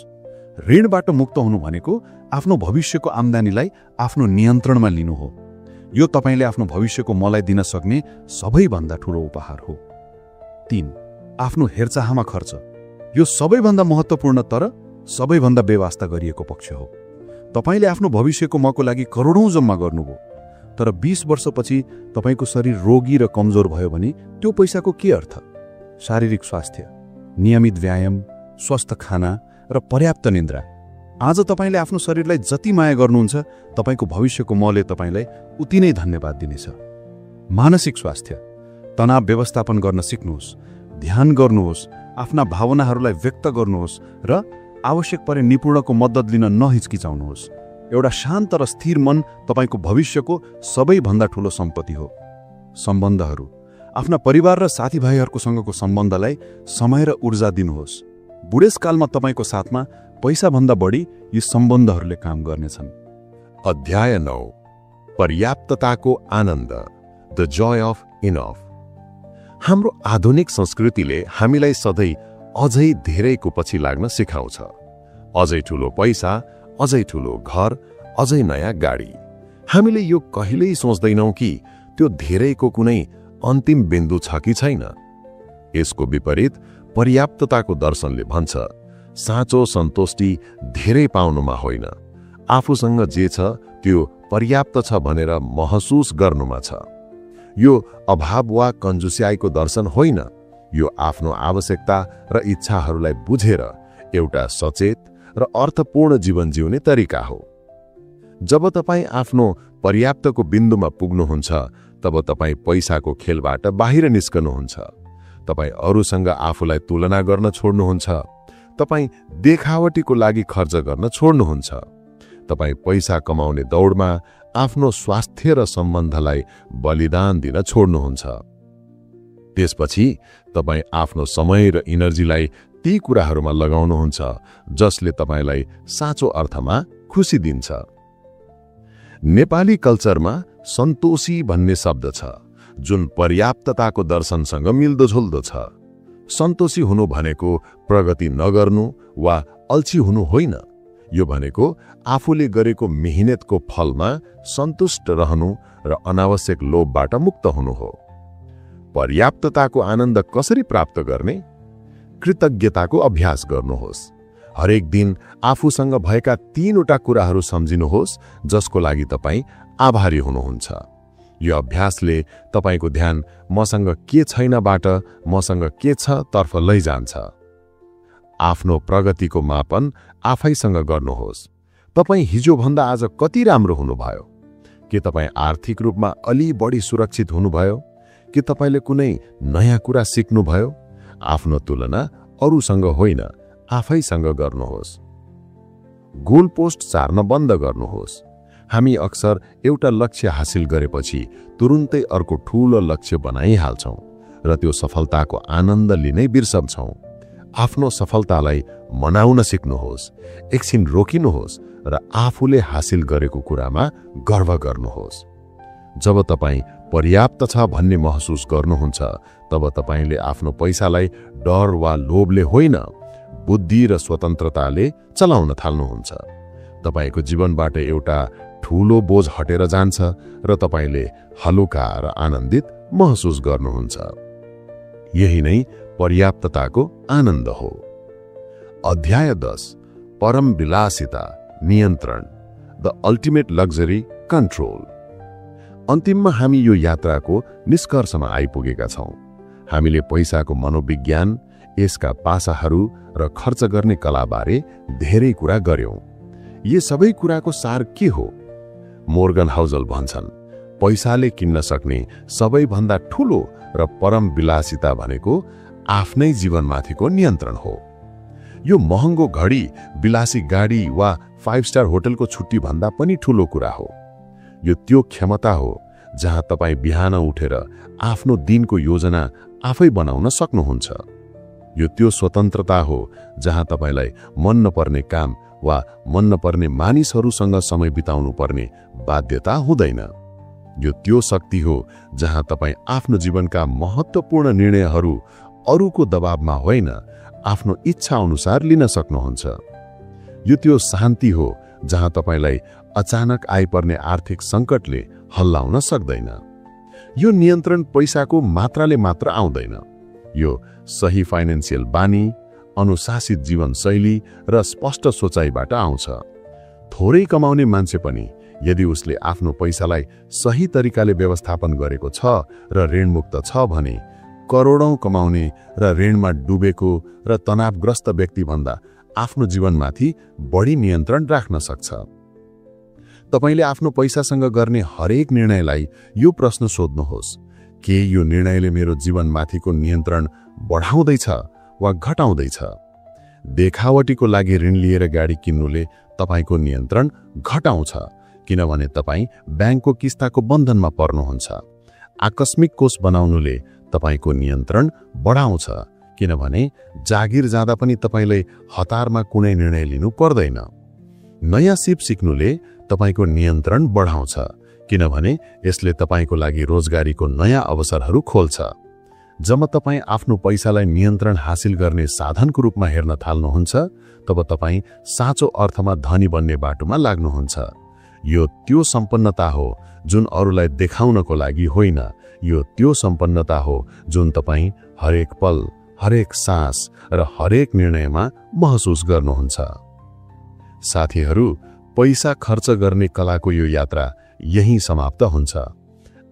ऋणबाट मुक्त हुनु भनेको आफ्नो भविष्यको आम्दानीलाई आफ्नो नियन्त्रणमा लिनु हो। यो तपाईँले आफ्नो भविष्यको मलाई दिन सक्ने सबैभन्दा ठूलो उपहार हो। 3. आफ्नो हेरचाहमा खर्च। यो सबैभन्दा महत्त्वपूर्ण तर सबैभन्दा बेवास्ता गरिएको पक्ष हो। तपाईँले आफ्नो भविष्यको मको लागि करोडौँ जम्मा गर्नुभयो, तर 20 वर्षपछि तपाईँको शरीर रोगी र कमजोर भयो भने त्यो पैसाको के अर्थ? शारीरिक स्वास्थ्य, नियमित व्यायाम, स्वस्थ खाना र पर्याप्त निद्रा। आज तपाईँले आफ्नो शरीरलाई जति माया गर्नुहुन्छ, तपाईँको भविष्यको मले तपाईँलाई उति नै धन्यवाद दिनेछ। मानसिक स्वास्थ्य, तनाव व्यवस्थापन गर्न सिक्नुहोस्, ध्यान गर्नुहोस्, आफ्ना भावनाहरूलाई व्यक्त गर्नुहोस् र आवश्यक परे निपुणको मद्दत लिन नहिचकिचाउनुहोस्। एउटा शान्त र स्थिर मन तपाईँको भविष्यको सबैभन्दा ठूलो सम्पत्ति हो। सम्बन्धहरू, आफ्ना परिवार र साथीभाइहरूको सँगको सम्बन्धलाई समय र ऊर्जा दिनुहोस्। बुढेसकालमा तपाईँको साथमा पैसाभन्दा बढी यी सम्बन्धहरूले काम गर्नेछन्। अध्याय 9, पर्याप्तताको आनन्द, द जय अफ इनफ। हाम्रो आधुनिक संस्कृतिले हामीलाई सधैँ अझै धेरैको पछि लाग्न सिकाउँछ। अझै ठूलो पैसा, अझै ठूलो घर, अझै नयाँ गाडी। हामीले यो कहिल्यै सोच्दैनौँ कि त्यो धेरैको कुनै अन्तिम बिन्दु छ कि छैन। यसको विपरीत पर्याप्तताको दर्शनले भन्छ, साँचो सन्तुष्टि धेरै पाउनुमा होइन, आफूसँग जे छ त्यो पर्याप्त छ भनेर महसुस गर्नुमा छ। यो अभाव वा कन्जुस्याइको दर्शन होइन, यो आफ्नो आवश्यकता र इच्छाहरूलाई बुझेर एउटा सचेत र अर्थपूर्ण जीवन जिउने तरिका हो। जब तपाईँ आफ्नो पर्याप्तको बिन्दुमा पुग्नुहुन्छ, तब तपाईँ पैसाको खेलबाट बाहिर निस्कनुहुन्छ। तपाईँ अरूसँग आफूलाई तुलना गर्न छोड्नुहुन्छ। तपाईँ देखावटीको लागि खर्च गर्न छोड्नुहुन्छ। तपाईँ पैसा कमाउने दौडमा आफ्नो स्वास्थ्य र सम्बन्धलाई बलिदान दिन छोड्नुहुन्छ। त्यसपछि तपाईँ आफ्नो समय र इनर्जीलाई ती कुराहरूमा लगाउनुहुन्छ जसले तपाईँलाई साँचो अर्थमा खुसी दिन्छ। नेपाली कल्चरमा सन्तोषी भन्ने शब्द छ, जुन पर्याप्तताको दर्शनसँग मिल्दोजुल्दो छ। सन्तोषी हुनु भनेको प्रगति नगर्नु वा अल्छी हुनु होइन। यो भनेको आफूले गरेको मेहनतको फलमा सन्तुष्ट रहनु र अनावश्यक लोभबाट मुक्त हुनु हो। पर्याप्तताको आनन्द कसरी प्राप्त गर्ने? कृतज्ञताको अभ्यास गर्नुहोस्। हरेक दिन आफूसँग भएका 3वटा कुराहरू सम्झिनुहोस् जसको लागि तपाईँ आभारी हुनुहुन्छ। यो अभ्यासले तपाईँको ध्यान मसँग के छैनबाट मसँग के छ तर्फ लैजान्छ। आफ्नो प्रगतिको मापन आफैसँग गर्नुहोस्। तपाईँ हिजोभन्दा आज कति राम्रो हुनुभयो? के तपाईँ आर्थिक रूपमा अलि बढी सुरक्षित हुनुभयो? के तपाईँले कुनै नयाँ कुरा सिक्नुभयो? आफ्नो तुलना अरूसँग होइन, आफैसँग गर्नुहोस्। गोल पोस्ट सार्न बन्द गर्नुहोस्। हामी अक्सर एउटा लक्ष्य हासिल गरेपछि तुरुन्तै अर्को ठूलो लक्ष्य बनाइहाल्छौँ र त्यो सफलताको आनन्द लिनै बिर्सन्छौँ। आफ्नो सफलतालाई मनाउन सिक्नुहोस्। एकछिन रोकिनुहोस् र आफूले हासिल गरेको कुरामा गर्व गर्नुहोस्। जब तपाईँ पर्याप्त छ भन्ने महसुस गर्नुहुन्छ, तब तपाईँले आफ्नो पैसालाई डर वा लोभले होइन, बुद्धि र स्वतन्त्रताले चलाउन थाल्नुहुन्छ। तपाईँको जीवनबाट एउटा ठूलो बोझ हटेर जान्छ र तपाईँले हलुका र आनन्दित महसुस गर्नुहुन्छ। यही नै पर्याप्तताको आनन्द हो। अध्याय 10, परम विलासिता, नियन्त्रण, द अल्टिमेट लग्जरी, कन्ट्रोल। अन्तिममा हामी यो यात्राको निष्कर्षमा आइपुगेका छौँ। हामीले पैसाको मनोविज्ञान, यसका पासाहरू र खर्च गर्ने कलाबारे धेरै कुरा गर्यौं। यी सबै कुराको सार के हो? मोर्गन हाउजल भन्छन्, पैसाले किन्न सक्ने सबैभन्दा ठूलो र परम विलासिता भनेको आफ्नै जीवनमाथिको नियन्त्रण हो। यो महँगो घडी, विलासी गाडी वा 5 स्टार होटलको छुट्टी भन्दा पनि ठूलो कुरा हो। यो त्यो क्षमता हो जहाँ तपाईँ बिहान उठेर आफ्नो दिनको योजना आफै बनाउन सक्नुहुन्छ। यो त्यो स्वतन्त्रता हो जहाँ तपाईँलाई मन नपर्ने काम वा मन नपर्ने मानिसहरूसँग समय बिताउनु पर्ने बाध्यता हुँदैन। यो त्यो शक्ति हो जहाँ तपाईँ आफ्नो जीवनका महत्त्वपूर्ण निर्णयहरू अरूको दबावमा होइन, आफ्नो इच्छा अनुसार लिन सक्नुहुन्छ। यो त्यो शान्ति हो जहाँ तपाईँलाई अचानक आइपर्ने आर्थिक सङ्कटले हल्लाउन सक्दैन। यो नियन्त्रण पैसाको मात्राले मात्र आउँदैन। यो सही फाइनेन्सियल बानी, अनुशासित जीवनशैली र स्पष्ट सोचाइबाट आउँछ। थोरै कमाउने मान्छे पनि यदि उसले आफ्नो पैसालाई सही तरिकाले व्यवस्थापन गरेको छ र ऋणमुक्त छ भने करोडौं कमाउने र ऋणमा डुबेको र तनावग्रस्त व्यक्तिभन्दा आफ्नो जीवनमाथि बढी नियन्त्रण राख्न सक्छ। तपाईले आफ्नो पैसासँग गर्ने हरेक निर्णयलाई यो प्रश्न सोध्नुहोस्, के यो निर्णयले मेरो जीवनमाथिको नियन्त्रण बढाउँदैछ वा घटाउँदैछ? देखावटीको लागि ऋण लिएर गाडी किन्नुले तपाईको नियन्त्रण घटाउँछ, किनभने तपाईँ ब्याङ्कको किस्ताको बन्धनमा पर्नुहुन्छ। आकस्मिक कोष बनाउनुले तपाईको नियन्त्रण बढाउँछ, किनभने जागिर जाँदा पनि तपाईले हतारमा कुनै निर्णय लिनु पर्दैन। नयाँ सिप सिक्नुले तपाईको नियन्त्रण बढाउँछ, किनभने यसले तपाईको लागि रोजगारीको नयाँ अवसरहरू खोल्छ। जब तपाईँ आफ्नो पैसालाई नियन्त्रण हासिल गर्ने साधनको रूपमा हेर्न थाल्नुहुन्छ, तब तपाईँ साँचो अर्थमा धनी बन्ने बाटोमा लाग्नुहुन्छ। यो त्यो सम्पन्नता हो जुन अरूलाई देखाउनको लागि होइन, यो त्यो सम्पन्नता हो जुन तपाईँ हरेक पल, हरेक सास र हरेक निर्णयमा महसुस गर्नुहुन्छ। साथीहरू, पैसा खर्च गर्ने कलाको यो यात्रा यही समाप्त हुन्छ।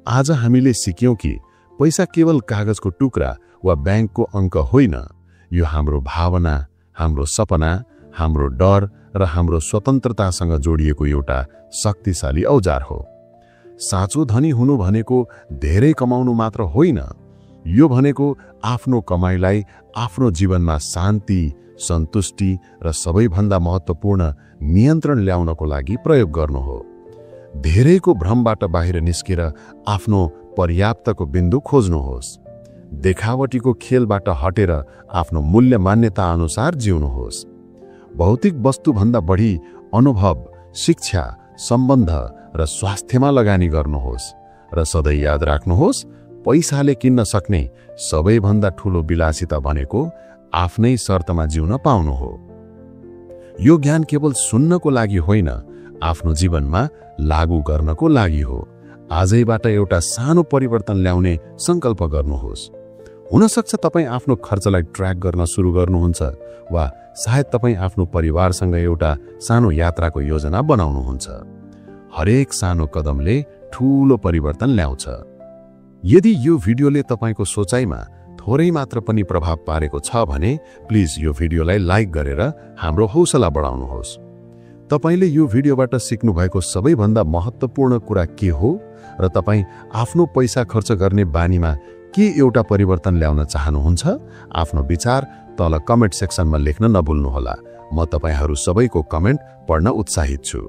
आज हामीले सिक्यौं कि पैसा केवल कागजको टुक्रा वा ब्याङ्कको अङ्क होइन, यो हाम्रो भावना, हाम्रो सपना, हाम्रो डर र हाम्रो स्वतन्त्रतासँग जोडिएको एउटा शक्तिशाली औजार हो। साँचो धनी हुनु भनेको धेरै कमाउनु मात्र होइन, यो भनेको आफ्नो कमाइलाई आफ्नो जीवनमा शान्ति, सन्तुष्टि र सबैभन्दा महत्त्वपूर्ण नियन्त्रण ल्याउनको लागि प्रयोग गर्नु हो। धेरैको भ्रमबाट बाहिर निस्केर आफ्नो पर्याप्तको बिन्दु खोज्नुहोस्। देखावटीको खेलबाट हटेर आफ्नो मूल्य मान्यता अनुसार जिउनुहोस्। भौतिक वस्तुभन्दा बढी अनुभव, शिक्षा, सम्बन्ध र स्वास्थ्यमा लगानी गर्नुहोस् र सधैँ याद राख्नुहोस्, पैसाले किन्न सक्ने सबैभन्दा ठूलो विलासिता भनेको आफ्नै शर्तमा जिउन पाउनु हो। यो ज्ञान केवल सुन्नको लागि होइन, आफ्नो जीवनमा लागू गर्नको लागि हो। आजैबाट एउटा सानो परिवर्तन ल्याउने संकल्प गर्नुहोस्। हुन सक्छ तपाईँ आफ्नो खर्चलाई ट्र्याक गर्न सुरु गर्नुहुन्छ, वा सायद तपाईँ आफ्नो परिवारसँग एउटा सानो यात्राको योजना बनाउनुहुन्छ। हरेक सानो कदमले ठूलो परिवर्तन ल्याउँछ। यदि यो भिडियोले तपाईको सोचाइमा थोरै मात्र पनि प्रभाव पारेको छ भने प्लिज यो भिडियोलाई लाइक गरेर हाम्रो हौसला बढाउनुहोस्। तपाईले यो भिडियोबाट सिक्नु भएको सबैभन्दा महत्त्वपूर्ण कुरा के हो र तपाईँ आफ्नो पैसा खर्च गर्ने बानीमा के एउटा परिवर्तन ल्याउन चाहनुहुन्छ? आफ्नो विचार तल कमेन्ट सेक्सनमा लेख्न नभुल्नुहोला। म तपाईहरू सबैको कमेन्ट पढ्न उत्साहित छु।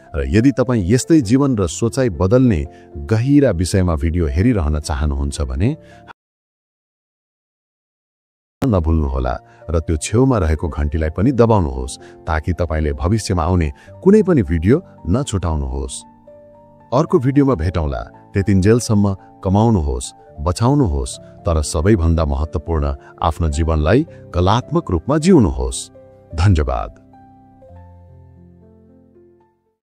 र यदि तपाईँ यस्तै जीवन र सोचाइ बदल्ने गहिरा विषयमा भिडियो हेरिरहन चाहनुहुन्छ भने नभुल्नुहोला र त्यो छेउमा रहेको घण्टीलाई पनि दबाउनुहोस्, ताकि तपाईले भविष्यमा आउने कुनै पनि भिडियो नछुटाउनुहोस्। अर्को भिडियोमा भेटौँला। त्यतिन्जेलसम्म कमाउनुहोस्, बचाउनुहोस्, तर सबैभन्दा महत्त्वपूर्ण आफ्नो जीवनलाई कलात्मक रूपमा जिउनुहोस्। धन्यवाद।